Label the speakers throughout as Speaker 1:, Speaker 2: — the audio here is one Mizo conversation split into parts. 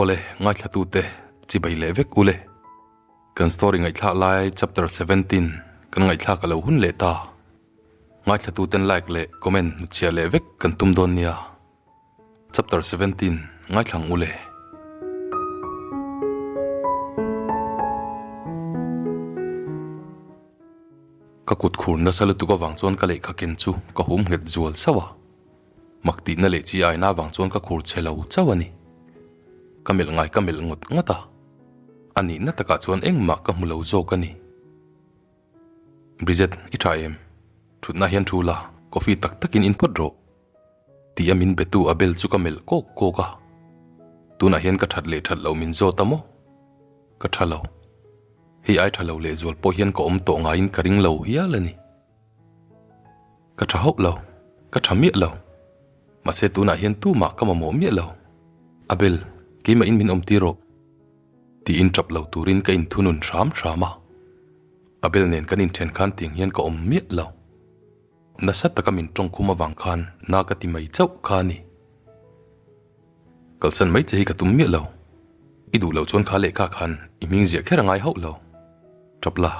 Speaker 1: Awle, ngaithlatute chibai leh vek ule. Kan story ngaihthlak lai chapter 17 kan ngaihthlak a lo hun leh ta. Ngaithlatuten like leh comment hnutchhiah leh vek kan tum dawn nia. Chapter 17 ngaithlang ule. Ka kut khur nasa lutuk avang chuan ka lehkha ken chu ka hum nghet zual sauh a. Mak tihna leh chi aina avang chuan ka khur chhe lo chauh a ni. Ka melh ngai ka melh ngawt ngawt a, a nihna takah chuan engmah ka hmu lo zawk a ni. Bridget, i tha em? Thutna hian thu la, coffee tak takin in phawt rawh. Ti a min betu a bel chu ka melh kawk kawk a. Tunah hian ka that leh that loh min zawt a maw? Ka tha lo. Hei ai tha lo lehzual pawh hian ka awm tawh ngaiin ka ring lo hial a ni. Ka tha hauh lo, ka tha miah lo. Mahse tunah hian tumah ka mamawh miah lo. Abel, keimah in min awm tir rawh. Tiin tap lo turin ka inthunun hram hram a. Abel nen kan inthen khan tiang hian ka awm miah lo. Nasa taka min tawngkhum avang khan na ka ti mai chauh kha a ni. Kalsan mai che hi ka tum miah lo. I duh loh chuan kha lehkha khan i hming ziah kher a ngai hauh lo. Tap la.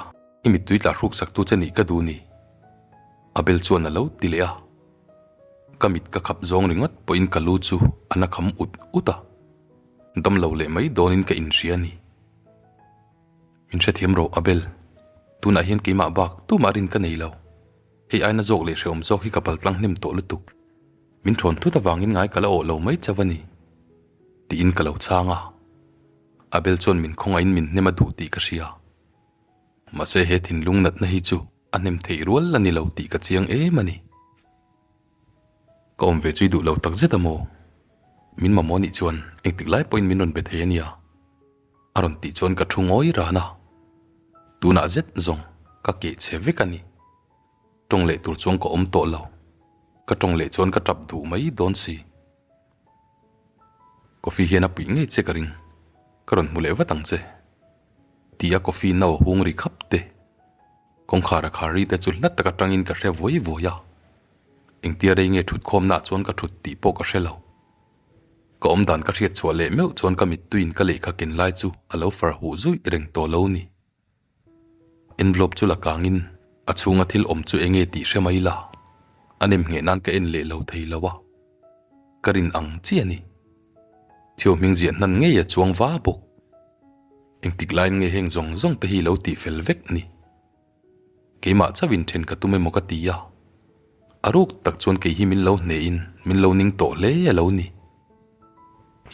Speaker 1: I mittui tla hruk sak tu che nih ka duh ni. Abel chuan a lo ti leh a. Ka mit ka khap zawng ringawt pawhin ka lu chu a na kham ut ut a. Dam lo leh mai dawnin ka inhria a ni. Min hrethiam rawh Abel, tunah hian keimah bak tumah rin ka nei lo. Hei aina zawk leh hrehawm zawk hi ka pal tlang hnem tawh lutuk. Min thawn thut avangin ngai ka la awh lo mai chauh a ni. Tiin ka lo chhang a. Abel chuan min khawngaihin min hnem a duh tih ka hria. Mahse he thinlung natna hi chu a hnem theih rual a ni lo tih ka chiang em a ni. Ka awm ve chu i duh lo tak zet a maw? Min mamawh nih chuan engtik lai pawhin min rawn be thei a nia. A rawn tih chuan ka thu ngawi ran a. Tunah zet zawng ka keh chhe vek a ni. Tawng leh tur chuan ka awm tawh lo. Ka tawng leh chuan ka tap duh mai dawn si. Coffee hian a puih ngei che ka ring. Ka rawn hmu leh vat ang che. Ti a coffee no hung ri khap te. Kawngkhar a khar ri te chu hla tak atangin ka hre vuai vuai a. Engtia rei nge thut khawmna ah chuan ka thut tih pawh ka hre lo. Ka awm dan ka hriat chhuah leh meuh chuan ka mittuiin ka lehkha ken lai chu a lo far huh zuih reng tawh lo ni. Envelope chu la kangin a chhunga thil awm chu enge tih hre mai la, a nem ngheh nan ka en leh lo thei lo a. Ka rin ang chi a ni. Thio hming ziah hnan ngei a chuang va bawk. Engtik laiin nge heng zawng zawng te hi lo tih fel vek ni? Keimah chauhin then ka tum emaw ka ti a. A ruk tak chuan kei hi min lo hnehin min lo ning tawh hle a lo ni.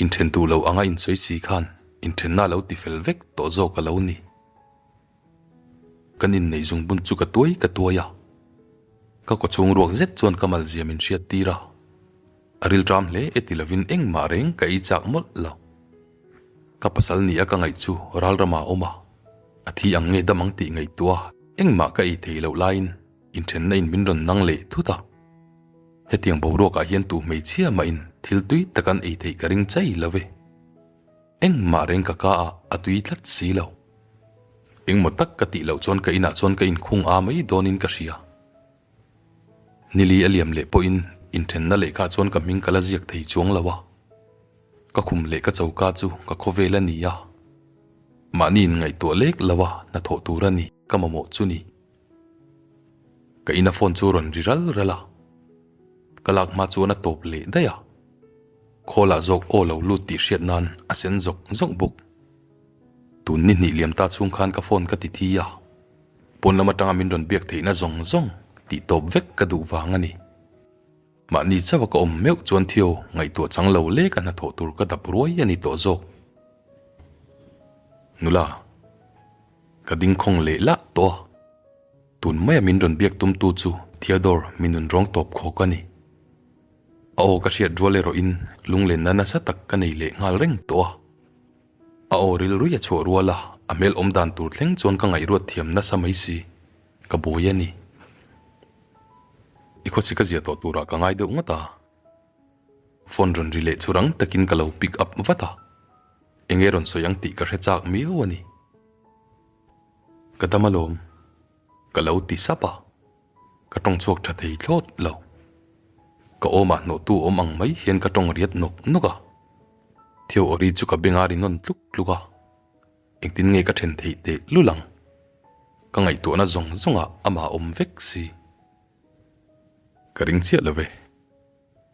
Speaker 1: Inthen duh lo anga insawi si khan inthenna a lo ti fel vek tawh zawk a lo ni. Kan inneih zungbun chu ka tuai ka tuai a. Ka kawchhung ruak zet chuan ka malzia min hriat tir a. A rilṭam hle e ti lovin engmah reng ka ei chak mawlh lo. Ka pasal nia ka ngaih chu ralramah a awm a, a thi ang nge dam ang tih ngaihtuah engmah ka ei thei loh laiin inthenna in min rawn nang leh thut a. Hetiang boruakah hian tu hmeichhia mahin thil tui tak an ei theih ka ring chai lo ve. Engmah reng ka ka ah a tui tlat si lo. Engmaw tak ka tih loh chuan ka inah chuan ka inkhung a mai dawnin ka hria. Nili a liam leh pawhin inthenna lehkha chuan ka hming ka la ziak thei chuang lo a. Ka khum leh ka choka chu ka khawvel a ni a. Mahni inngaihtuah lek lo a hnathawh tur a ni ka mamawh chu ni. Ka ina phone chu rawn ri ral ral a. Ka lak hma chuan a tawp leh daih a. Khawlah zawk aw lo lut tih hriat nan a sen zawk zawk bawk. Tun ni hnih liam ta chhung khan ka phone ka ti thi a. Pawn lam atanga min rawn biak theihna zawng zawng tih tawp vek ka duh vang a ni. Mahni chauha ka awm meuh chuan Theo ngaihtuah chang lo lek a hnathawh tur ka dap ruai a ni tawh zawk. Nula, ka ding khawng leh lah tawh a. Tun maia min rawn biak tumtu chu Theodore mi nun rawng tawp khawk a ni. A aw ka hriat rual erawhin lunglenna nasa tak ka nei leh nghal reng tawh a. A aw rilrui a chhuah rual a, a hmel awm dan tur thleng chuan ka ngaihruat thiam nasa mai si. Ka buai a ni. I khawsi ka zia tawh turah ka ngai deuh ngawt a. Phone rawn ri leh chu rang takin ka lo pick up vat a. Enge rawn sawi ang tih ka hre chak miau a ni. Ka dam alawm. Ka lo ti sap a. Ka tawng chhuak tha thei thlawt lo. Ka awmah hnawhtu awm ang mai hian ka tawng riat nawk nawk a. Theo awri chu ka beng a ri nawn tluk tluk a, engtin nge ka then theih teh lul ang? Ka ngaihtuahna zawng zawngah amah awm vek si. Ka ring chiah lo ve.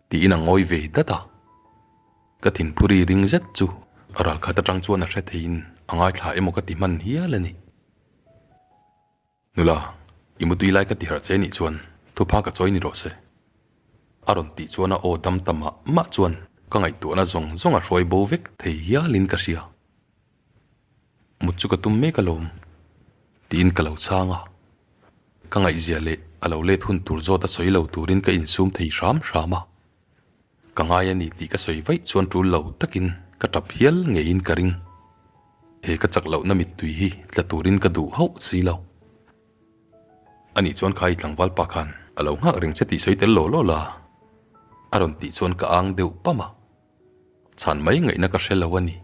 Speaker 1: Tiin a ngawi ve dat a. Ka thinphuri ring zet chu ralkhat atang chuan a hre theiin a ngaithla emaw ka ti hman hial a ni. Nula, i mutui lai ka ti harh che nih chuan thupha ka chawi ni rawh se. A rawn tih chuan a aw dam ta mah mah chuan ka ngaihtuahna zawng zawng a hruai bo vek thei hialin ka hria. Mut chu ka tum mek alawm, tiin ka lo chhang a. Ka ngaihzia leh a lo let hun tur zawt a sawi lo turin ka insum thei hram hram a. Ka ngai a ni tih ka sawi vaih chuan tul lo takin ka tap hial ngeiin ka ring. He ka chak lohna mittui hi tla turin ka duh hauh si lo. Anih chuan kha i tlangval pa khan a lo nghak reng che tih sawi tel law law la? A rawn tih chuan ka ang deuh pam a. Chhan mai ngaihna ka hre lo a ni.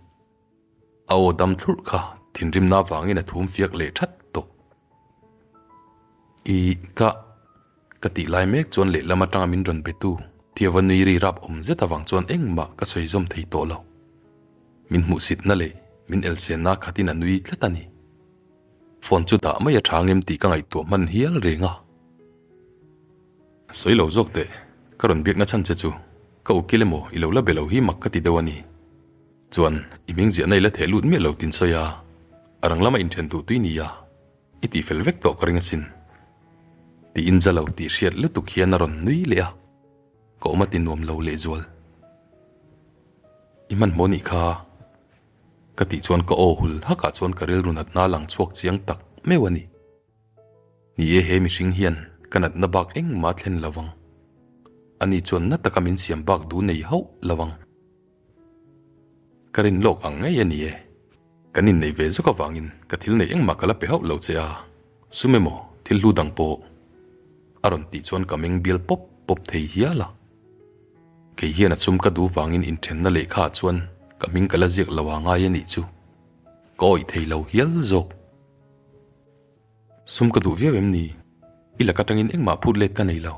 Speaker 1: A aw dam thlurh kha thinrimna avangin a thum fiak leh that tawh. I ka ka tih lai mek chuan lehlam atanga min rawn betu Thiava nui ri rap awm zet avang chuan engmah ka sawi zawm thei tawh lo. Min hmuhsitna leh min elsenna khatin a nui tlat a ni. Phone chu dah mai a tha ngem tih ka ngaihtuah hman hial reng a. Sawi lo zawk teh, ka rawn biakna chhan che chu ka ukil emaw i lo la be lo hi mak ka ti deuh a ni. Chuan, i hming ziahna i la theh lut miah lo tin sawi a, a rang lama inthen duh tui nia, i tih fel vek tawh ka ring asin. Tiin za lo tih hriat lutuk hian a rawn nui leh a, ka awm a ti nuam lo lehzual. I hmanhmawh nih kha, ka tih chuan ka aw hul hakah chuan ka rilru natna lang chhuak chiang tak meuh a ni. Ni e, he mihring hian ka natna bak engmah thlen lo vang. Ani chuan na taka min siam bak duh nei hauh lo vang. Ka rin lawk ang ngei a ni e. Kan inneih ve zawk avangin ka thil neih engmah ka la pe hauh lo che a, sum emaw thil hlu dang pawh a rawn tih chuan ka meng bial pawp pawp thei hial a. Kei hian a sum ka duh vangin inthenna lehkha ah chuan ka hming ka la ziak lo a ngai a nih chu ka awih thei lo hial zawk. Sum ka duh viau em ni? I lak atangin engmah phut let ka nei lo.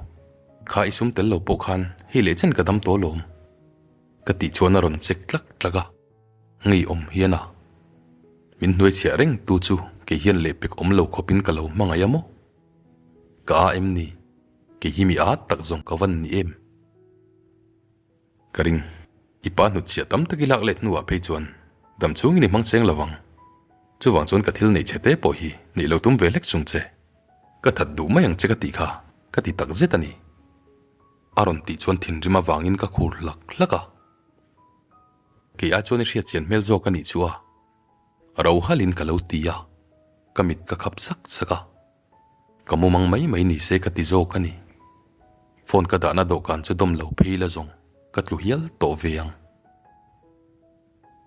Speaker 1: Kha i sum tel lo pawh khan hei leh chen ka dam tawh lawm. Ka tih chuan a rawn check tlak tlak a, ngeiawm hian a. Min hnuai chhiah reng tu chu kei hian lehpek awm lo khawpin ka lo hmangaih a maw? Ka a em ni? Kei hi mi a tak zawng ka van ni em? Ka ring, i pa hnut chhiah tam tak i lak let hnuah phei chuan dam chhungin i hmang seng lo vang. Chuvang chuan ka thil neih chhe te pawh hi neih lo tum ve hlek chung che. Ka that duh mai ang che ka tih kha ka ti tak zet a ni. A rawn tih chuan thinrim avangin ka khur hlak hlak a. Kei ai chuan i hriat chian hmel zawk a nih chu a. Ro halin ka lo ti a, ka mit ka khap sak sak a. Ka mumang mai mai ni se ka ti zawk a ni. Phone ka dahna dawhkan chu dawm lo phei la zawng ka tlu hial tawh ve ang.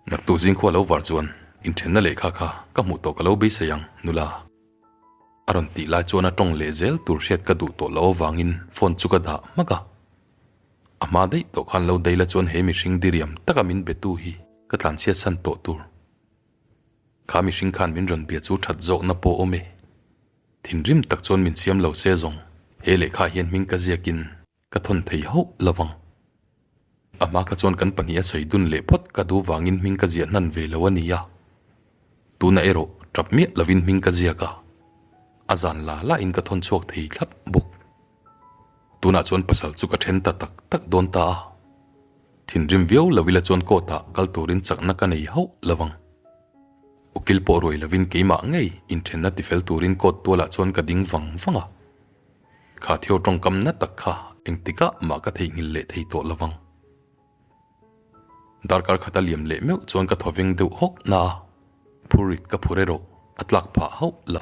Speaker 1: Naktuk zingkhua lo var chuan inthenna lehkha kha ka hmuh tawh ka lo beisei ang, nula. A rawn tih lai chuan a tawng leh zel tur hriat ka duh tawh loh avangin phone chu ka dah hmak a. A hma daih tawh khan lo daila chuan he mihring diriam taka min betu hi ka tlanchhiat san tawh tur. Kha mihring khan min rawn bia chu that zawkna pawh awm e. Thinrim tak chuan min siam lo se zawng he lehkha hian hming ka ziakin Ka thawn thei hauh lo vang. A hma kha chuan kan pahniha sawi dun leh phawt ka duh vangin hming ka ziah hnan ve lo a ni a. Tuna erawh tap miah lovin hming ka ziak a, a zan la lahin ka thawn chhuak thei thlap bawk. Tunah chuan pasal chu ka then ta tak tak dawn ta a. Thinrim viau lo ila chuan court ah kal turin chakna ka nei hauh lo vang. Ukil pawh ruai lovin keimah ngei inthenna tifel turin court tualah chuan ka ding vang vang a. Kha thio tawngkam na tak kha engtikah mah ka theihnghilh leh thei tawh lovang. Darkar khat a liam leh meuh chuan ka thawveng deuh hawk na a, phurit ka phur erawh a tlak phah hauh lo.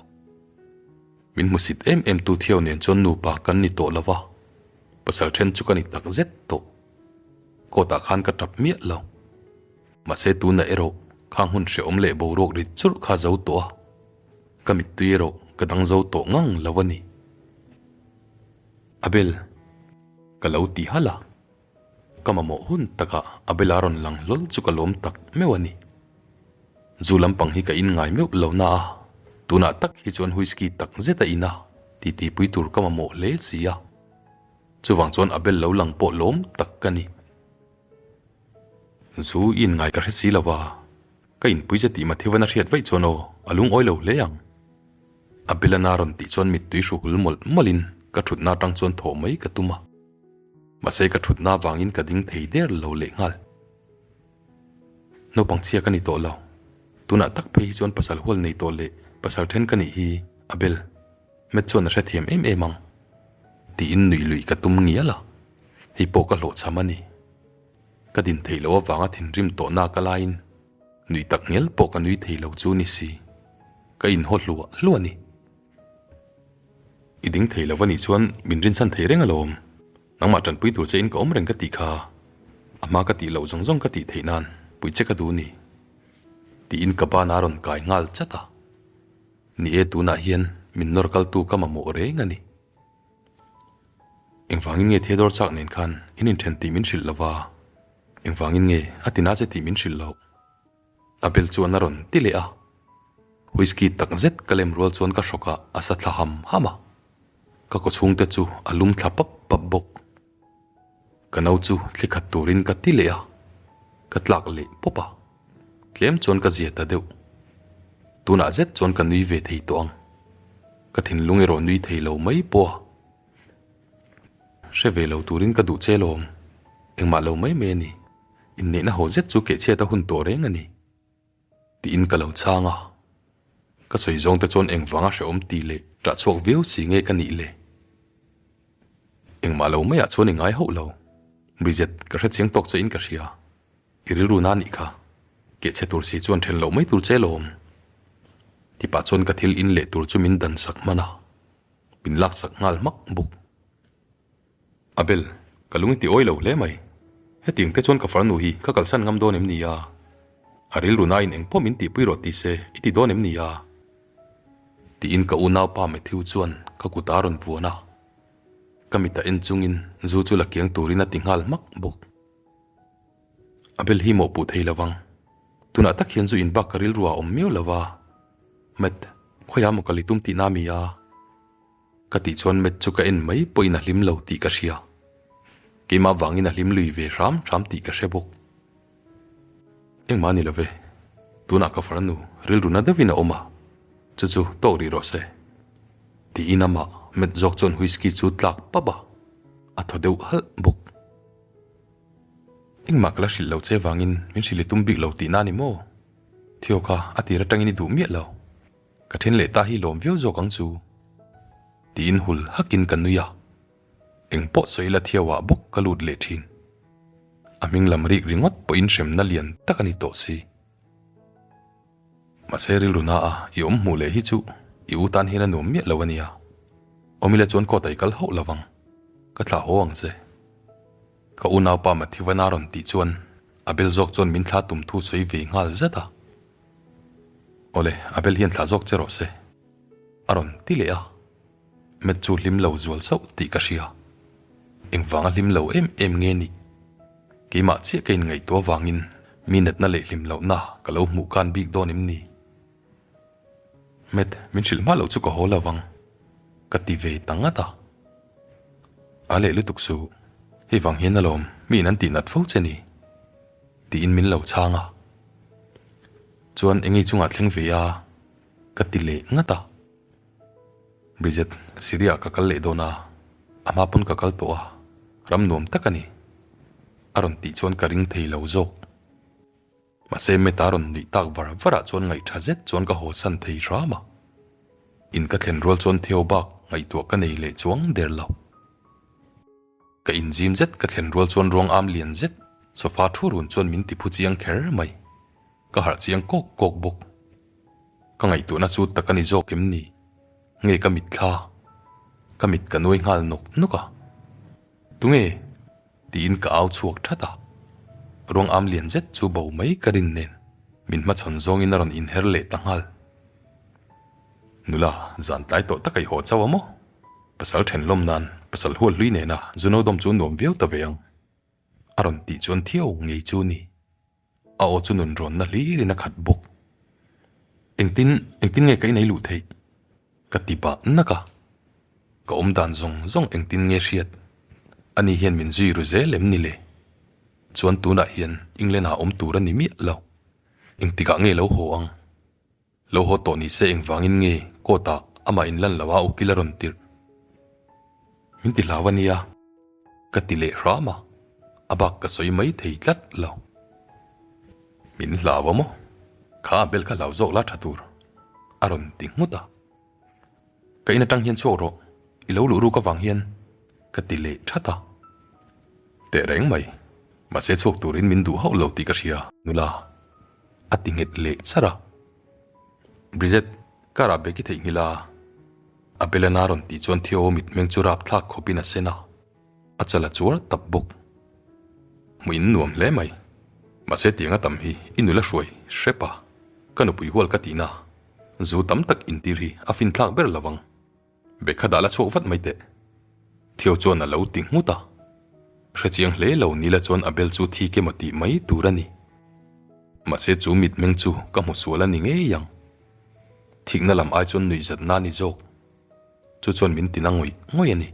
Speaker 1: Min hmusit em em tu thio nen chuan nupa kan ni tawh lova, pasal then chu ka ni tak zet tawh. Court ah khan ka tap miah lo. Mahse tunah erawh khang hun hrehawm leh boruak rit churh kha zo tawh a. Ka mittui erawh ka dang zo tawh ngang lo a ni. Abel, ka lo ti halh a. Ka mamawh hun takah Abel a rawn lang hlawl chu ka lawm tak meuh a ni. Zu lampang hi ka in ngai meuh lo na a, tunah tak hi chuan whisky tak zet a in a, titipui tur ka mamawh hle si a. Chuvang chuan Abel lo lang pawh lawm tak ka ni. Zu i inngai ka hre si lo va, ka inpui che tih Mathivan a hriat vaih chuan aw, a lungawi lo hle ang. A Bilana rawn tih chuan mittui hru hul mawlh mawlhin ka thutna atang chuan thawh mai ka tum a. Mahse ka thutna avangin ka ding thei der lo lehnghal. Naupang chhia ka ni tawh lo. Tunah tak phei hi chuan pasal hual nei tawh leh pasal then ka nih hi a bel. Matt chuan a hrethiam em em ang. Tiin nuih luih ka tum ngial a. Hei pawh ka hlawhchham a ni. Ka din theih loh avanga thinrim tawhna ka laiin nuih tak ngial pawh ka nui thei lo chu ni si. Ka inhaw hluah hluah a ni. I ding thei lo a nih chuan min rinchhan thei reng alawm. Nangmah tanpui tur che in ka awm reng ka tih kha. A hma ka tih loh zawng zawng ka tih theih nan puih che ka duh ni. Tiin ka ban a rawn kai nghal chat a. Ni e tunah hian min nawr kaltu ka mamawh reng a ni. Engvangin nge Theodore chak nen khan in inthen tih min hrilh lova? Engvangin nge a tina che tih min hrilh loh? A bel chuan a rawn ti leh a. Whisky tak zet ka lem rual chuan ka hrawk ah a sa thla ham ham a. Ka kawchhung te chu a lum thla pap pap bawk. Ka no chu thli khat turin ka ti leh a, ka tlak leh pawp a. Tlem chuan ka zia ta deuh. Tunah zet chuan ka nui ve thei tawh ang. Ka thinlung erawh nui thei lo mai pawh a. Hre ve lo turin ka duh che lawm. Engmah lo mai mai a ni. Inneihna ho zet chu kehchhiat a hun tawh reng a ni. Tiin ka lo chhang a. Ka sawi zawng te chuan engvanga hrehawm tih leh ṭah chhuak viau si nge ka nih le? Engmah lo maiah chuan i ngai hauh lo. Bridget, ka hre chiang tawk che in ka hria. I rilru na nih kha. Kehchhe tur si chuan ṭhen loh mai tur che lawm. Tipah chuan ka thil in leh tur chu min dan sak hman a. Min lak sak nghal hmak bawk. Abel, ka lung i ti awi lo hle mai. Hetiang te chuan ka farnu hi ka kalsan ngam dawn em ni a? A rilru nain engpawh min tihpui rawh ti se i ti dawn em ni a? Tiin ka unaupa Matthew chuan ka kut a rawn vuan a. Ka mit a en chungin zu chu la kiang turin a ti nghal hmak bawk. Abel hi mawhpuh thei lo vang. Tunah tak hian zu in bak ka rilru ah awm miau lo va. Matt, khawiah maw kal i tum tihna mi a? Ka tih chuan Matt chu ka en mai pawhin a hlim lo tih ka hria. Keimah vangin a hlim lui ve hram hram tih ka hre bawk. Engmah a ni lo ve. Tunah ka farnu rilru na deuhin a awm a, chu chu tawk rih rawh se. Tiin amah Matt zawk chuan whisky chu tlak pap a, a thaw deuh halh bawk. Engmah ka la hrilh lo che vangin min hrilh i tum bik lo tihna a ni maw? Theo kha a tir atangin i duh miah lo. Ka then leh ta hi lawm viau zawk ang chu. Tiin hul hakin ka nui a. Eng pawh sawi la Theo ah bawk ka lut leh thin. A hming lam rik ringawt pawhin hremna lian tak a ni tawh si. Mahse rilru na a i awm hmuh leh hi chu i u tan hian a nuam miah lo a nia. Awmile chuan court ah i kal hauh lo vang. Ka thlah haw ang che. Ka unaupa Mathivan a rawn tih chuan Abel zawk chuan min thla tum thu sawi ve nghal zet a. Awle, Abel hian thlah zawk che rawh se. A rawn ti leh a. Matt chu hlim lo zual sauh tih ka hria. Engvanga hlim lo em em nge nih? Keimah chiah ka inngaihtuah avangin mi natna leh hlim lohna ka lo hmuh kan bik dawn em ni? Matt, min hrilh hma loh chu ka haw lo vang. Ka ti ve ta ngat a. A leh lutuk suh, hei vang hian alawm miin an tihnat fo che ni. Tiin min lo chhang a. Chuan engei chungah thleng ve a? Ka ti leh ngat a. Bridget, Syria ka kal leh dawn a, a hma pawn ka kal tawh a, ram nuam tak a ni. A rawn tih chuan ka ring thei lo zawk. Mahse Meta rawn nuih tak var var ah chuan ngaihtha zet chuan ka haw san thei hram a. In ka thlen rual chuan Theo bak ngaihtuah ka nei leh chuang der lo. Ka inzim zet ka thlen rual chuan ruang am lian zet sofa thu run chuan min ti phu chiang kher mai. Ka harh chiang kawk kawk bawk. Ka ngaihtuahna chu tak a ni zawk em ni? Nge ka mitthla? Ka mit ka nuai nghal nawk nawk a. Tunge? Tiin ka au chhuak that a. Ruang am lian zet chu bo mai ka rin nen min hmachhawn zawngin a rawn inher leh ta nghal. Nula, zan tlai tawh tak a i haw chauh a maw? Pasal then lawm nan pasal hual hlui nena zu no dawm chu nuam viau ta ve ang. A rawn tih chuan thiau ngei chu ni. A aw chu nun rawnna hlirin a khat bawk. Engtin, engtin nge ka inei luh theih? Ka ti pah nak a. Ka awm dan zawng zawng engtin nge hriat? Ani hian min zui ru zel em ni le? Chuan tunah hian England ah awm tur a ni miah lo. Engtikah nge lo haw ang? Lo haw tawh ni se engvangin nge court ah amah inlan lo a ukil a rawn tirh? Min ti hlau a nia. Ka ti leh hram a, a bak ka sawi mai thei tlat lo. Min hlau a maw? Kha a bel kha hlau zawk la tha tur a rawn ti nghut a. Ka in atang hian chhuak rawh, i lo luh ruk avang hian ka ti leh that a. Teh reng mai, mahse chhuak turin min duh hauh lo tih ka hria nula a ti nghet leh char a. Bridget, car ah bag i theihnghilh a, a Belena rawn tih chuan Theo mitmeng chu rapthlak khawpin a sen a. A chal a chuar tap bawk. Hmuh in nuam hle mai. Mahse tiang a tam hi i nula hruai hrep a, ka nupui hual ka tihna zu tam tak intir hi a finthlak ber lovang. Bekha dah la chhuak vat mai teh. Theo chuan a lo ti nghut a. Hrechiang hle lo nila chuan Abel chu thi ke maw tih mai tur a ni. Mahse chu mitmeng chu ka hmu sual a ni ngei ang. Thikna lam ai chuan nuihzatna a ni zawk. Chu chuan min tina ngawih ngawih a ni.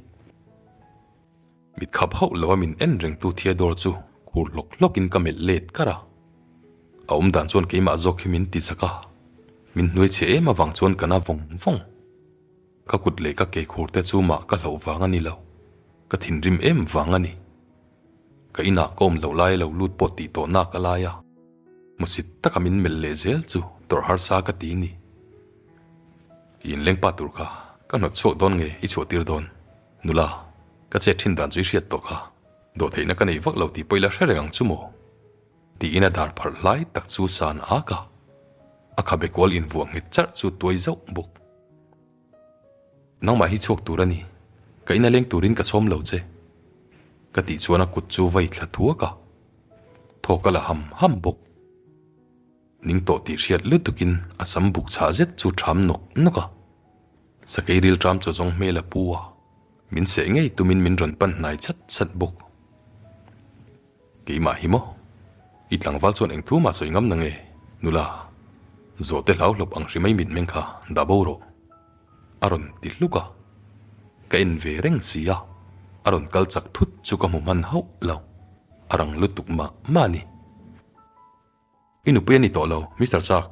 Speaker 1: Mit khap hauh lo a min en rengtu Theodore chu khur hlawk hlawkin ka melh let kar a. A awm dan chuan keimah zawk hi min ti zak a, min hnuai chhe em avang chuan ka na vawng vawng. Ka kut leh ka ke khur te chu mah ka hlauh vang a ni lo, ka thinrim em vang a ni. Ka inah ka awm loh lai a lo lut pawh tih tawh nak a lai a, hmusit taka min melh leh zel chu tawrh harsa ka ti ni. I inleng pa tur kha ka hnawt chhuak dawn nge i chhuah tir dawn? Nula, ka chet thin dan chu i hriat tawh kha. Dawhtheihna ka nei vak lo tih pawh i la hre reng ang chu maw? Tiin a dar pharh hlai tak chu san ak a, a khabe kual invuah nghet charh chu tuai zauh bawk. Nangmah hi chhuak tur a ni, ka ina leng turin ka sawm lo che. Ka tih chuan a kut chu vai thla thuak a, thawk a la ham ham bawk. Ning tawh tih hriat lutukin a sam buk chhah zet chu ṭham nawk nawk a. Sakei rilṭam chaw zawng hmel a pu a, min seh ngei tumin min rawn pan hnai chat chat bawk. Keimah hi maw? I tlangval chuan eng thu mah sawi ngam na nge? Nula, zawhte hlau hlawp ang hri mai mitmeng kha dah bo rawh. A rawn ti hluk a. Ka en ve reng si a, a rawn kal chak thut chu ka hmu hman hauh lo. A rang lutuk mah mah a ni. I nupui a ni tawh lo, Mister Chuck.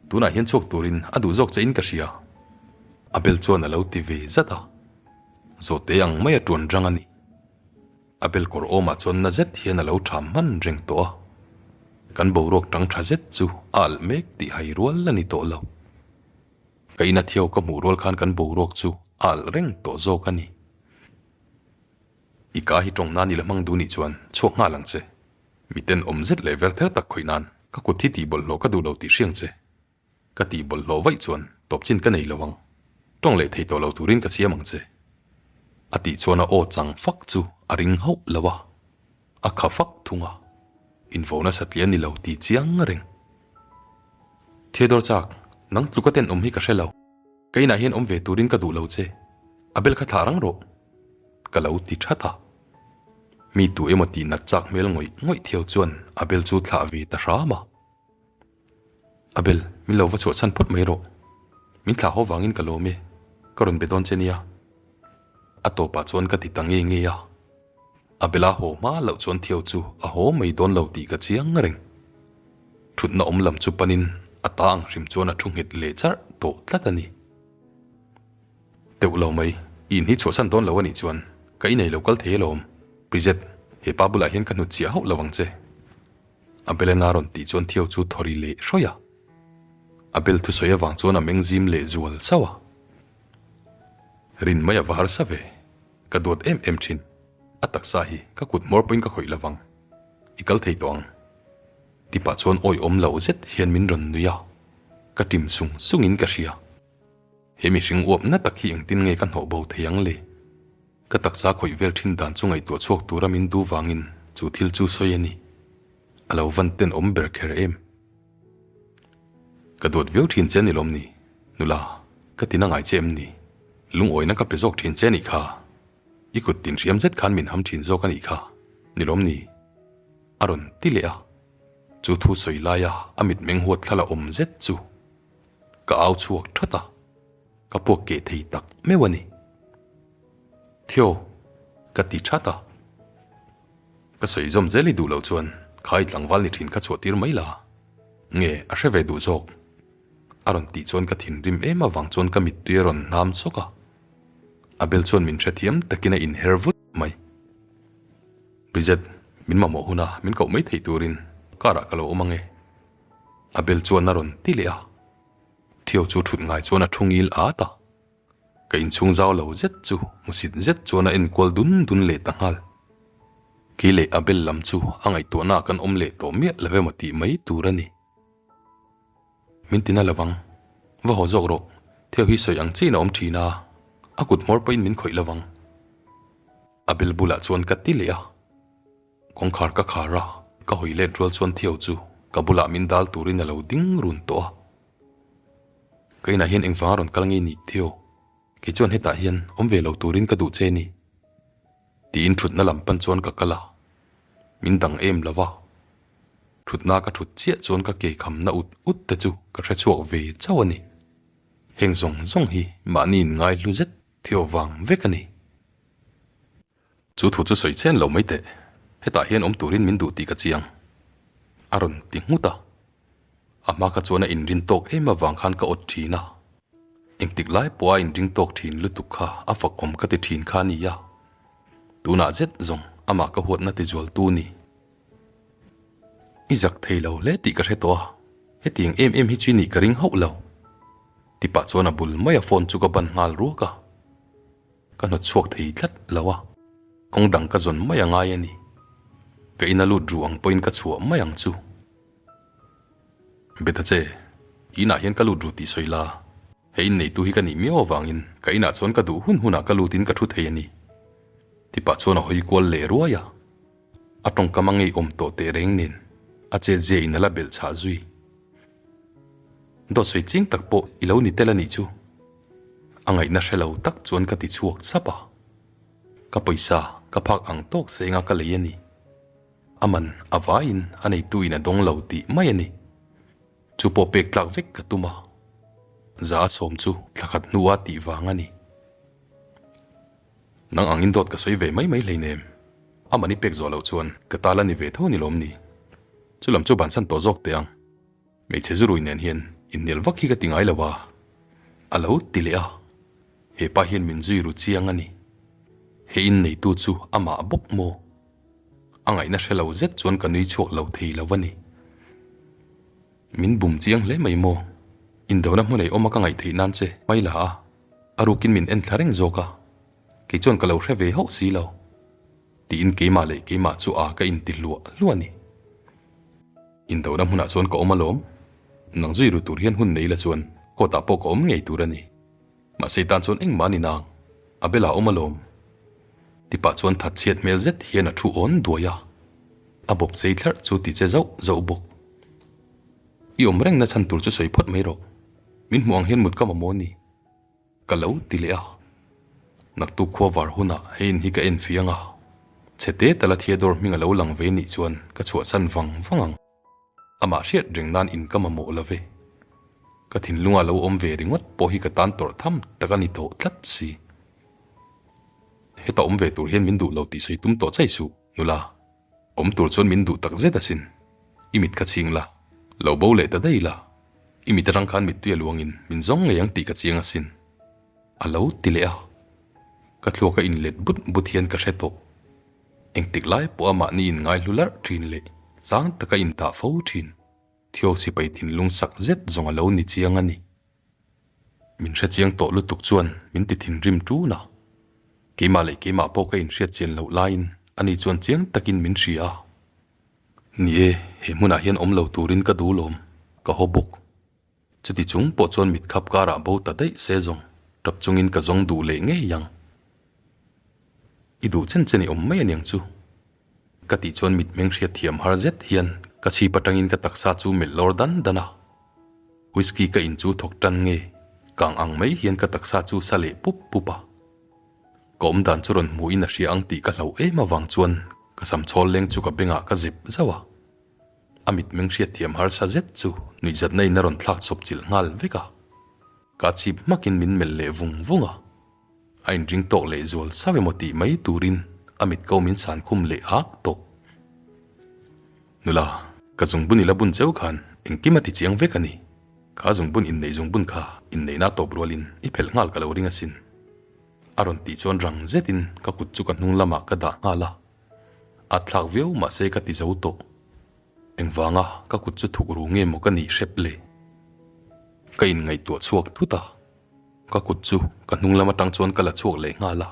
Speaker 1: Tunah hian chhuak turin a duh zawk che in ka hria. Abel chuan a lo ti ve zat a. Zawhte ang mai a tuan rang a ni. Abel kawr awmah chuan na zet hian a lo tham hman reng tawh a. Kan boruak tang tha zet chu a alh mek tih hai rual a ni tawh lo. Ka ina thiau ka hmuh rual khan kan boruak chu a alh reng tawh zawk a ni. I ka hi tawng nan i la hmang duh nih chuan chhuak nghal ang che. Miten awm zet leh ver ther tak khawih nan ka kut hi tih bawlhhlawh ka duh lo tih hriang che. Ka tih bawlhhlawh vaih chuan tawp chin ka nei lo ang. Tawng leh thei tawh lo turin ka siam ang che. A tih chuan a aw chang fak chu a ring hauh lo a, a kha fak thung a. Invo nasa tliah ni lo tih chiang reng. Theodore chak, nang tluka tenawm hi ka hre lo. Ka inah hian awm ve turin ka duh lo che. A bel kha thlah rang rawh. Ka lo ti that a. Mi tu emaw tih nat chak hmel ngawih ngawih thiau chuan a bel chu thlah ve ta hram a. A bel, min lo va chhuah chhan phawt mai rawh. Min thlah haw vangin ka lawm e, ka rawn be dawn che nia. A tawpah chuan ka ti ta nge nge a. A bela haw hma loh chuan thiau chu a haw mai dawn lo tih ka chiang reng. Thutna awm lam chu panin a ta ang hrim chuan a thu nghet leh charh tawh tlat a ni. Teuh lo mai, i in hi chhuahsan dawn lo a nih chuan ka inei lo kal thei alawm. Bridget, he pa bulah hian ka hnut chiah hauh lo ang che. Abelena rawn tih chuan Theo chu thaw ri leh hrawih a. Abel thusawi avang chuan a meng zim leh zual sauh a. Rin mai a va harsa ve, ka duat em em thin. A taksa hi ka kut hmawr pawhin ka khawih lovang. I kal thei tawh ang. Tipah chuan awihawm lo zet hian min rawn nui a, ka tim sung sungin ka hria. He mihring uap na tak hi engtin nge ka hnawh bo thei ang le? Ka taksa khawih vel thin dan chu ngaihtuah chhuak tura min duh vangin chu thil chu sawi a ni. A lo van tenawm ber kher em? Ka duat viau thin che a ni lawm ni? Nula, ka tina ngai che em ni? Lungawina ka pe zawk thin che a nih kha. I kut tin hriam zet khan min ham thin zawk a nih kha, ni lawm ni? A rawn ti leh a. Chu thu sawi laia a mitmeng huat thla la awm zet chu Ka au chhuak that a, ka puak keh thei tak meuh a ni. Theo, ka ti that a. Ka sawi zawm zel i duh loh chuan kha i tlangval ni thin kha chhuah tir mai la. Nge a hre ve duh zawk? A rawn tih chuan ka thinrim em avang chuan ka mittui a rawn hnam sawk a. Abel chuan min hrethiam takin a inher vut mai. Bridget, min mamawh huna min koh mai theih turin car ah ka lo awm ange. Abel chuan a rawn ti leh a. Theo chu thut ngai chuan a thu ngil at a. Ka inchhung zau lo zet chu hmusit zet chuan a enkual dun dun leh ta nghal. Kei leh Abel lam chu a ngaihtuahna ah kan awm leh tawh miah lo emaw tih mai tur a ni. Min tina lovang. Va haw zawk rawh. Theo hi sawi ang chiin a awm thin a, a kut hmawr pawhin min khawih lovang. Abel bulah chuan ka ti leh a. Kawngkhar ka khar a, ka hawi let rual chuan Theo chu ka bulah min dal turin a lo ding run tawh a. Ka inah hian engvanga rawn kal ngei ni Theo? Kei chuan hetah hian awm ve lo turin ka duh che ni. Tiin thutna lam pan chuan ka kal a, min dang em lo va. Thutna ka thut chiah chuan ka ke khamna ut ut te chu ka hre chhuak ve chauh a ni. Heng zawng zawng hi mahni in ngaihlu zet Theo vang vek a ni. Chu thu chu sawi chen lo mai teh, hetah hian awm turin min duh tih ka chiang. A rawn ti nghut a. A hma kha chuan a inrin tawk em avang khan ka awt thin a. Engtik lai pawha inring tawk thin lutuk kha a fak awm ka ti thin kha a ni a. Tunah zet zawng amah ka huatna ti zualtu ni. I zak thei lo hle tih ka hre tawh a, hetiang em em hi chu i nih ka ring hauh lo. Tipah chuan a bul maia phone chu ka ban nghal ruak a. Ka hnawt chhuak thei tlat lo a, kawng dang ka zawn mai a ngai a ni. Ka ina lut ru ang pawhin ka chhuah mai ang chu. Beta che, i inah hian ka lut ru tih sawi la, he inneitu hi ka nih miau avangin ka inah chuan ka duh hun hunah ka lutin ka thu thei a ni. Tipah chuan a hawi kual leh ruai a, a tawngkam a ngeiawm tawh teh reng nen a chetzia in a la belh chhah zui. Dawt sawi ching tak pawh i lo ni tel a nih chu. A ngaihna hre lo tak chuan ka ti chhuak chap a. Ka pawisa ka phak ang tawk senga ka lei a ni. A man a vaiin a neitu in a dawng lo tih mai a ni. Chu pawh pek tlak vek ka tum a. Za a sawm chu thla khat hnua tih vang a ni. Nang angin dawt ka sawi ve mai mai hleinem. A man i pek zawh loh chuan ka ta la ni ve tho ni lawm ni. Chu lam chu bansan tawh zawk teh ang. Hmeichhe zurui nen hian inhnial vak hi ka ti ngai lo a, a lo ti leh a. He pa hian min zui ru chiang a ni. He inneitu chu amah bawk maw? A ngaihna hre lo zet chuan ka nui chhuak lo thei lo a ni. Min bum chiang hle mai maw? Indona hmun ei awma ka ngaih theih nan che mai la a, a rukin min en thla reng zawk a, kei chuan ka lo hre ve hauh si lo. Tiin keimah leh keimah chu a ka inti hluah hluah a ni. Indona hmunah chuan ka awm alawm. Nang zui ru tur hian hun nei la chuan court ah pawh ka awm ngei tur a ni. Mahse i tan chuan engmah a ni nang. A bela awm alawm. Tipah chuan that chhiat hmel zet hian a thu awn duai a. A bawp chei thlarh chu ti che zauh zauh bawk. I awm reng na chhan tur chu sawi phawt mai rawh. Min hmuh ang hian mut ka mamawh a ni. Ka lo ti leh a. Naktuk khua var hunah hei in hi ka en fiang a. Chhete tala Theodore hming a lo lang ve nih chuan ka chhuahsan vang vang ang. Amah hriat reng nan in ka mamawh lo ve. Ka thinlunga lo awm ve ringawt pawh hi ka tan tawrh tham tak a ni tawh tlat si. Heta awm ve tur hian min duh lo tih sawi tum tawh chai suh, nula. Awm tur chuan min duh tak zet asin. I mit kha chhing la, lo bo leh ta daih la. I mit atang khan mittui a luangin min zawng ngei ang tih ka chiang asin. A lo ti leh a. Ka thluak a inlet but but hian ka hre tawh. Engtik lai pawh a mahni in ngaihlu larh thin leh sang taka intah fo thin. Thio sipai thinlung sak zet zawng a lo ni chiang a ni. Min hre chiang tawh lutuk chuan min ti thinrim tun a. Keimah leh keimah pawh ka inhriat chian loh laiin ani chuan chiang takin min hria a. Ni e, he hmunah hian awm lo turin ka duh lawm, ka haw bawk. Chuti chung pawh chuan mit khap karah bo ta daih se zawng, tap chungin ka zawng duh leh ngei ang. I duh chen chen i awm mai aniang chu. Ka tih chuan mitmeng hriat thiam har zet hian ka chhip atangin ka taksa chu melh lawr dan dan a. Whisky ka in chu thawk tan nge, kang ang mai hian ka taksa chu sa leh pup pup a. Ka awm dan chu rawn hmuhin a hria ang tih ka hlauh em avang chuan ka sam chhawl leng chu ka bengah ka zep zauh a. A mitmeng hriat thiam harsa zet chu nuihzatna in a rawn thlak chawp chilh nghal vek a. Ka chhip hmakin min melh leh vung vung a. A inring tawk leh zual sauh emaw tih mai turin a mit ko min chhan khum leh ak tawh. Nula, ka zungbun i la bun cheu khan engkim a ti chiang vek a ni. Kha zungbun inneih zungbun kha inneihna tawp rualin i phelh nghal ka lo ring asin. A rawn tih chuan rang zetin ka kut chu ka hnung lamah ka dah nghal a. A thlak viau mahse ka ti zo tawh. Engvanga ka kut chu thuk ru nge maw ka nih hrep le? Ka inngaihtuah chhuak thut a, ka kut chu ka hnung lam atang chuan ka la chhuak leh nghal a.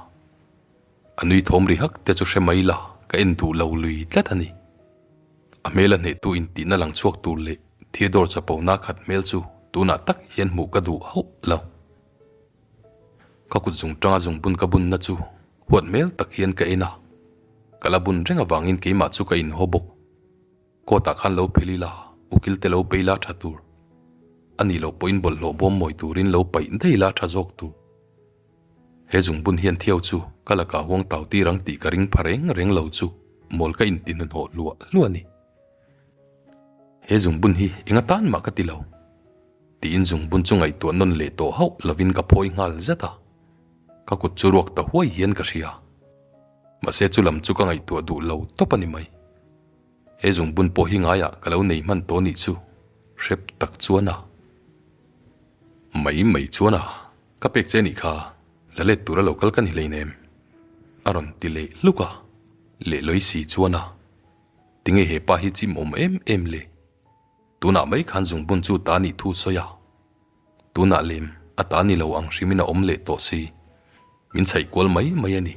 Speaker 1: A nui thawm ri hak te chu hre mai la, ka en duh lo lui tlat a ni. A hmel a hnehtu intihna lang chhuak tur leh Theodore chapona khat hmel chu tunah tak hian hmuh ka duh hauh lo. Ka kut zung tanga zungbun ka bunna chu huat hmel tak hian ka en a, ka la bun reng avangin keimah chu ka inhaw bawk. Court ah khan lo phel ila, ukil te lo pe ila tha tur. A nih loh pawhin bawlhhlawh bawm mawi turin lo paih daih ila tha zawk tur. He zungbun hian Theo chu ka lakah huang tau tir ang tih ka ring pha reng reng lo chu mawl ka inti hnahnawh hluah hluah a ni. He zungbun hi eng atan mah ka ti lo. Tiin zungbun chu ngaihtuah nawn leh tawh hauh lovin ka phawi nghal zat a, ka kut chu ruak ta huai hian ka hria. Mahse chu lam chu ka ngaihtuah duh lo tawp a ni mai. He zungbun pawh hi ngaiah ka lo nei hman tawh nih chu hrep tak chuan a. Mai mai chuan a, ka pek che nih kha, la let tura lo kal ka ni hleinem. A rawn ti leh hluk a, lehlawi si chuan a, tinge he pa hi chim awm em em le? Tunah mai khan zungbun chu ta nih thu sawi a, tunah lem a ta ni lo ang hrimin a awm leh tawh si, min chhaih kual mai mai a ni.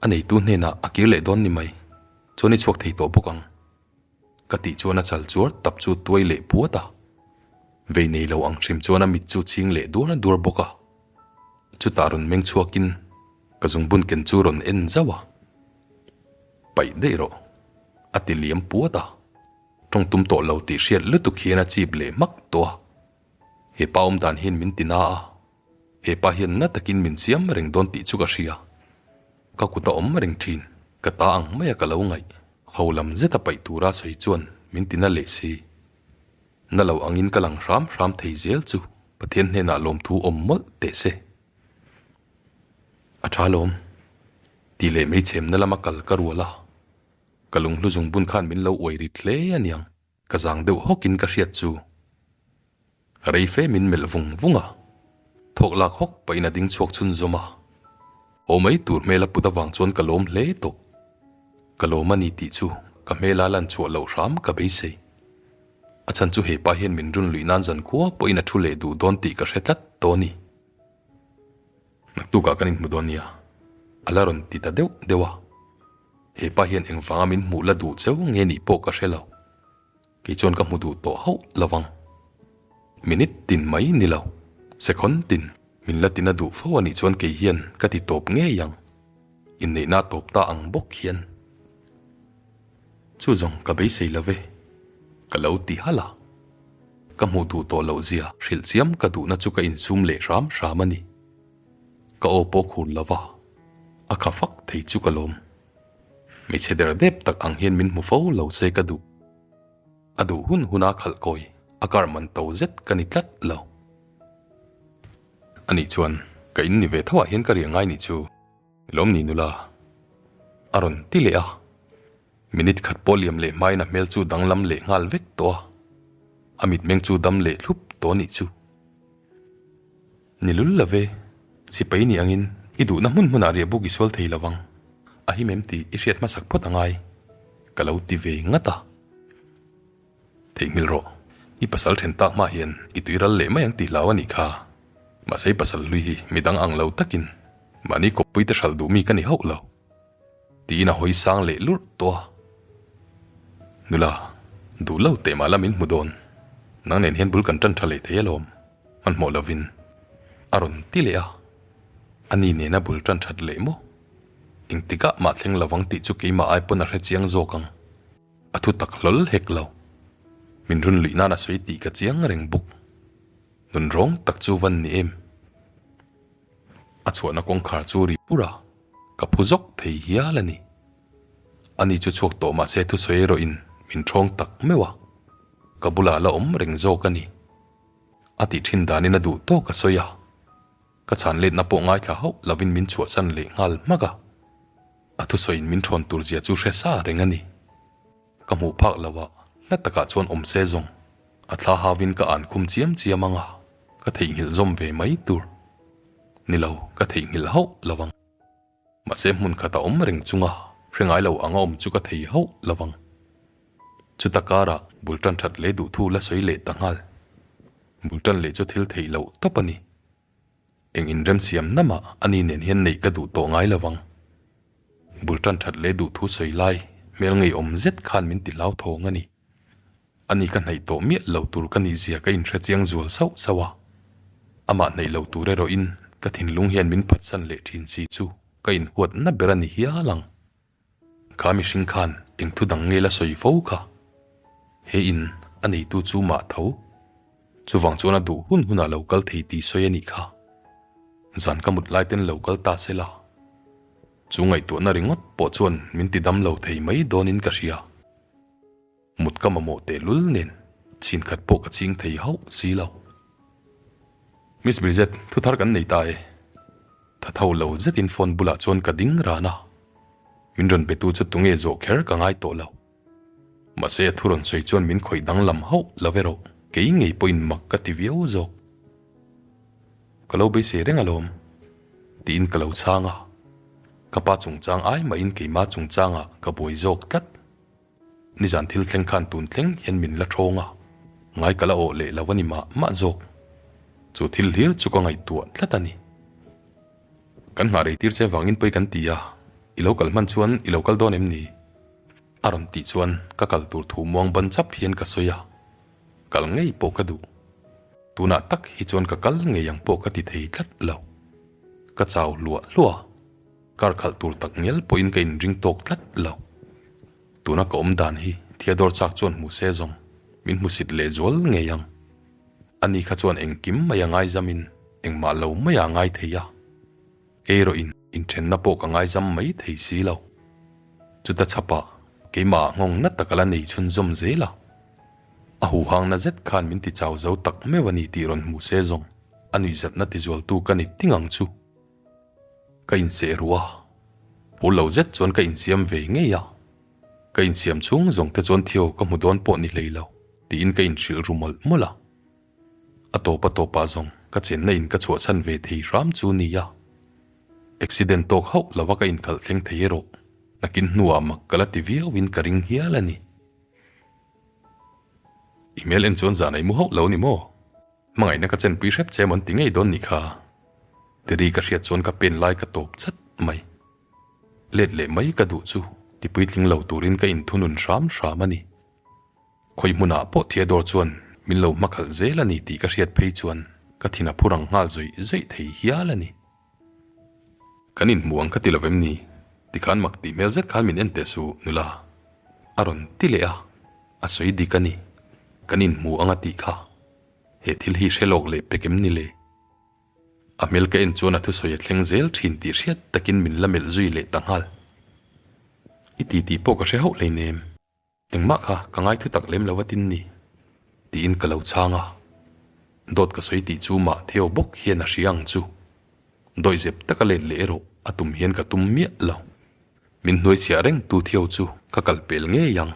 Speaker 1: A neitu hnenah a kir leh dawn ni mai, chuan i chhuak thei tawh bawk ang. Ka tih chuan a chal chuar tap chu tuai leh puat a, vei nei lo ang hrim chuan a mit chu chhing leh duar duar bawk a. Chutah rawn meng chhuakin ka zungbun ken chu rawn en zauh a. Paih daih rawh, a ti liam puat a. Tawng tum tawh lo tih hriat lutuk hian a chip leh hmak tawh a. He pa awm dan hian min ti na a, he pa hian na takin min siam reng dawn tih chu ka hria. Ka kut a awm reng thin, ka ta ang maia ka lo ngaih. Ho lam zeta paih tura sawi chuan min ti na leh si. Na lo angin ka lang hram hram thei zel chu Pathian hnenah lawmthu awm mawlh teh se. A tha lawm. Tih leh meichhemna lama kal ka rual a, ka lunghlu zungbun khan min lo uai rit hle a niang, ka zang deuh hawkin ka hriat chu. Rei fe min melh vung vung a, thawk lak hawk pahin a ding chhuak chhunzawm a. Aw mai tur hmel a put avang chuan ka lawm hle tawh. Ka lawm a ni tih chu ka hmela lan chhuah loh hram ka beisei. A chhan chu hepa hian min run luih nan zankhua pawhin a thu leh duh dawn tih ka hre tlat tawh a ni. Naktukah kan inhmu dawn nia, a la rawn ti ta deuh deuh a. Hepa hian engvanga min hmuh la duh cheu nge nih pawh ka hre lo. Kei chuan ka hmu duh tawh hauh lo vang. Minute tin mai ni lo, second tin min la tina duh fo a nih chuan kei hian ka ti tawp ngei ang. Inneihna a tawp ta ang bawk hian. Chu zawng ka beisei lo ve, ka lo ti halh a. Ka hmuh duh tawh loh zia hrilh chiam ka duhna chu ka insum leh hram hram a ni. Ka aw pawh khur lo va, a kha fak thei chu ka lawm. Hmeichhe der dep tak ang hian min hmu fo lo se ka duh. A duh hun huna khalh kawi a kar man to zet ka ni tlat lo. Anih chuan ka in ni ve tho ah hian ka riah ngai nih chu lawm ni nula? A rawn ti leh a. Minute khat pawh liam leh hmain a hmel chu danglam leh nghal vek tawh a, a mitmeng chu dam leh thlup tawh nih chu. Ni lul lo ve, sipai ni angin i duhna hmun hmunah riah buk i sual thei lo vang, a him em tih i hriat hmasak phawt a ngai, ka lo ti ve ngat a. Theihnghilh rawh, i pasal then tak hma hian i tui ral leh mai ang tih hlau a nih kha. Mahse i pasal hlui hi midang ang lo takin mahni kawppui te hralh duh mi ka ni hauh lo. Tiin a hawi sang leh lurh tawh a. Nula, duh lo teh mah la min hmu dawn. Nang nen hian bul kan tan tha leh thei alawm, hmanhmawh lovin a rawn ti leh a. Ani nena bul tan that leh maw? Engtikah mah thleng lovang tih chu keimah ai pawn a hre chiang zawk ang. A thu tak hlawl hek lo. Min run luih nan a sawi tih ka chiang reng bawk. Nun rawng tak chu van ni em? A chhuahna kawngkhar chu ri pur a, ka phu zawk thei hial a ni. Ani chu chhuak tawh mahse thusawi erawhin min ṭhawng tak meuh a, ka bulah la awm reng zawk a ni. A tih ṭhin danin a duh tawk a sawi a, ka chhan letna pawh ngaithla hauh lovin min chhuahsan leh nghal hmak a. A thusawiin min ṭhawn tur zia chu hre sa reng a ni. Ka hmuh phak lo a, hla takah chuan awm se zawng. A thla hauin ka an khum chiam chiam ang a, ka theihnghilh zawm ve mai tur. Ni lo, ka theihnghilh hauh lo ang. Mahse hmun khat a awm reng chunga hre ngai lo anga awm chu ka thei hauh lo ang. Chuta karah bul tan that leh duh thu la sawi leh ta nghal. Bul tan leh chu thil theih loh tawp a ni. Eng inremsiam namah ani nen hian neih ka duh tawh ngai lo ang. Bul tan that leh duh thu sawi lai hmel ngeiawm zet khan min ti hlauthawng a ni. Ani ka hnaih tawh miah lo tur ka nih zia ka inhre chiang zual sauh sauh a, amah hnaih lo tur erawhin ka thinlung hian min phatsan leh thin si chu ka inhuatna ber a ni hial ang. Kha mihring khan eng thu dang nge la sawi fo kha? He in a neitu chu mah tho. Chuvang chuan a duh hun hunah lo kal thei tih sawi a nih kha. Zan ka mut lai ten lo kal ta se la. Chu ngaihtuahna ringawt pawh chuan min ti dam lo thei mai dawnin ka hria. Mut ka mamawh tehlul nen chin khat pawh ka ching thei hauh si lo. Miss Bridget, thu thar kan nei ta e. Tha tho lo zetin phone bulah chuan ka ding ran a. Min rawn betu chu tunge zawh kher ka ngai tawh lo. Mahse a thu rawn sawi chuan min khawih danglam hauh lo erawh kei ngei pawhin mak ka ti viau zawk. Ka lo beisei reng alawm tiin ka lo chhang a. Ka pa chungchang ai mahin keimah chungchangah ka buai zawk tlat. Nizan thil thleng khan tun thleng hian min la thawng a, ngai ka la awh leh lo a ni mah mah zawk. Chu thil hlir chu ka ngaihtuah tlat a ni. Kan nghah rei tir che vangin pawi kan ti a, i lo kal hman chuan i lo kal dawn em ni? A rawn tih chuan ka kal tur thu muang ban chap hian ka sawi a, kal ngei pawh ka duh. Tunah tak hi chuan ka kal ngei ang pawh ka ti thei tlat lo. Ka chau hluah hluah a. Kar khalh tur tak ngial pawhin ka inring tawk tlat lo. Tuna ka awm dan hi Theodore chak chuan hmu se zawng min hmusit leh zual ngei ang. Ani kha chuan engkim mai a ngaizamin engmah lo mai a ngai thei a. Kei erawhin inthenna pawh ka ngaizam mai thei si lo. Chuta chhapah keimahah nghawng na tak a la nei chhunzawm zel a. A huhangna zet khan min ti chau zo tak meuh a ni tih rawn hmu se zawng a nuihzatna tizualtu ka ni ting ang chu. Ka inseh ruh a, phur lo zet chuan ka insiam ve ngei a, ka insiam chhung zawng te chuan Theo ka hmu dawn pawh ni hlei lo tiin ka inhrilh ru mawlh mawlh a. A tawp a tawpah zawng ka chenna in ka chhuahsan ve thei hram chu nia. Accident tawk hauh lova ka inkhalh thleng thei erawh nakin hnuah mak ka la ti viauin ka ring hial a ni. I hmel en chuan zan a i mu hauh lo ni maw? Hmangaihna ka chenpui hrep che emaw an ti ngei dawn nih kha. Tiri ka hriat chuan ka pen lai ka tawp chat mai. Let leh mai ka duh chu ti puitling lo turin ka inthunun hram hram a ni. Khawi hmunah pawh Theodore chuan min lo hmakhalh zel a ni tih ka hriat phei chuan ka thin a phur ang nghal zawih zawih thei hial a ni. Kan inhmu ang ka ti lo vem ni? Tikhan mak tih hmel zet khan min en teh suh nula. A rawn ti leh a, a sawi dik a ni. Kan inhmu ang a tih kha. He thil hi hre lawk leh pek em ni le? A hmel ka en chuan a thusawi a thleng zel thin tih hriat takin min la melh zui leh ta nghal. I ti tih pawh ka hre hauh hleinem. Engmah kha ka ngai thu tak lem lo a tin ni? tiin ka lo chhang a. Dawt ka sawi tih chu mah Theo bawk hian a hria ang chu. Dawihzep taka let leh erawh a tum hian ka tum miah lo. Min hnuaichhiah reng tu Theo chu ka kal pel ngei ang.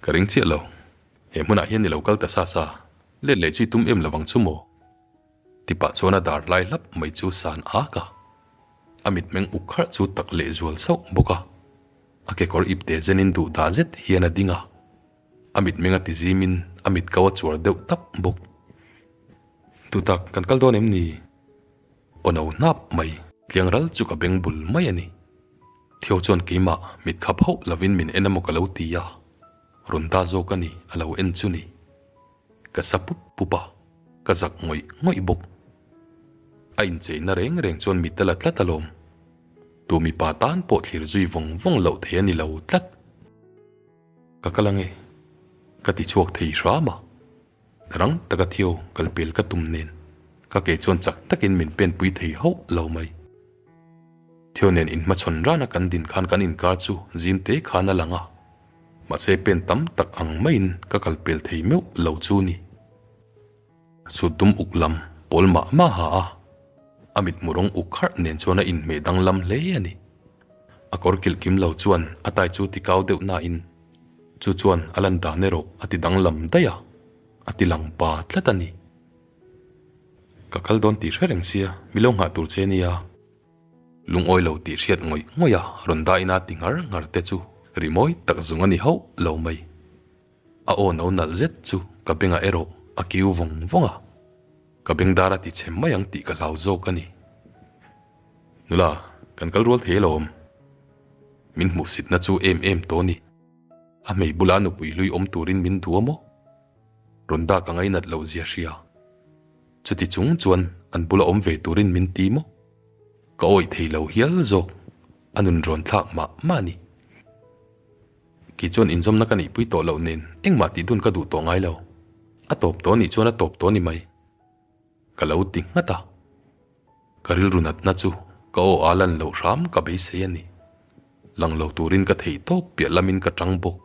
Speaker 1: Ka ring chiah lo. He hmunah hian i lo kal ta sa sa, let leh chu i tum em lovang chu maw? Ti pah chuan a dar lai hlap mai chu san ak a. A mitmeng uk kharh chu tak leh zual sauh bawk a. A kekawr ipte zenin duh dah zet hian a ding a. A mitmeng a ti zimin a mit kau a chuar deuh tap bawk. Duhtak kan kal dawn em ni? Aw no hnap mai, tliang ral chu ka beng bul mai a ni. Theo chuan keimah mit khap hauh lovin min en emaw ka lo ti a, rawn ta zawk a ni a lo en chu ni. Ka sa pup pup a, ka zak ngawih ngawih bawk. A incheina reng reng chuan mit a la tlat alawm. Tu mipa tan pawh thlir zui vawng vawng loh thei a ni lo tlat. Ka kal ange, ka ti chhuak thei hram a. Rang taka Theo kalpel ka tum nen ka ke chuan chak takin min penpui thei hauh lo mai. Theo nen inhmachhawn rana kan din khan kan inkar chu zim te khan a lang a, mahse pen tam tak ang maiin ka kalpel thei meuh lo chu ni. Sut dum uk lam pawl mah mah ha a, a mitmu rawng uk kharh nen chuan a inhmeh danglam hle a ni. A kawr kilh kim lo chuan a tai chu tikau deuh nain. Chu chuan a lan dan erawh a ti danglam daih a, a ti lang pa tlat a ni. Ka kal dawn tih hre reng sia, mi lo nghah tur che nia. Lungawi lo tih hriat ngawih ngawih a rawn dahin a ti nghar nghar te chu rimawi tak zung a ni hauh lo mai. A aw no nalh zet chu ka bengah erawh a kiu vawng vawng a, ka beng dar a ti chhem mai ang tih ka hlau zawk a ni. Nula, kan kal rual thei alawm. Min hmuhsitna chu em em tawh a ni. A hmei bula nupui hlui awm turin min duh a maw? Rawn dak a ngainat loh zia hria. Chuti chung chuan an bula awm ve turin min ti maw? Ka awih thei lo hial zawk, a nun rawn thlak mah mah a ni. Kei chuan inzawmna ka neihpui tawh loh nen engmah tih dun ka duh tawh ngai lo. A tawp tawh nih chuan a tawp tawh ni mai. Ka lo ti nghat a. Ka rilru natna chu ka aw a lan loh hram ka beisei a ni. Lang lo turin ka theih tawp piah lamin ka tang bawk.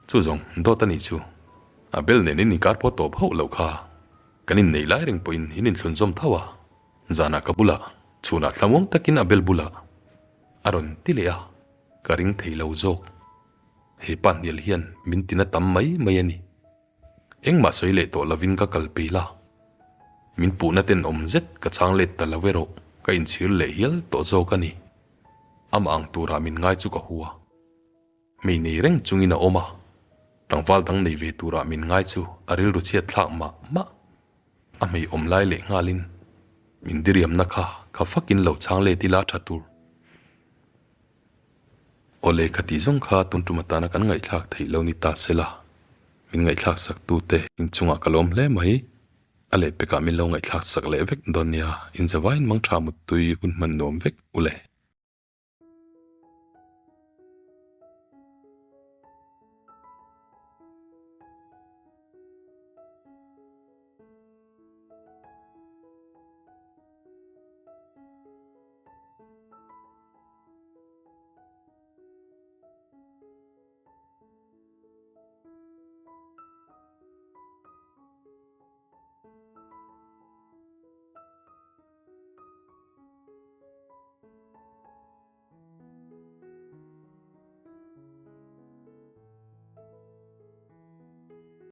Speaker 1: Chu zawng dawt a nih chu. A bel nen in inkar pawh tawp hauh loh kha. Kan inneih lai reng pawhin in inthlunzawm tho a. Zanah ka bulah, chhunah thlamuang takin a bel bulah a rawn ti leh a, ka ring thei lo zawk. He pa hnial hian min tina tam mai mai a ni. Engmah sawi leh tawh lovin ka kal peil a. Min puhna tenawm zet ka chhang let ta lo erawh ka inchhir leh hial tawh zawk a ni. Amah ang turah min ngai chu ka hua. Hmei nei reng chungin a awm a, tlangval dang nei ve turah min ngai chu a rilru chhiat thlak mah mah. A hmei awm lai leh nghalin min diriamna kha kha fakin lo chhang let ila tha tur. Awle kha tih zawng kha tun tum atana kan ngaihthlak theih lo ni ta sela, min ngaihthlak sak tute inchungah ka lawm hle mai. A lehpekah min lo ngaihthlak sak leh vek dawn nia, inzavain mangtha muttui hun hman nuam vek ule.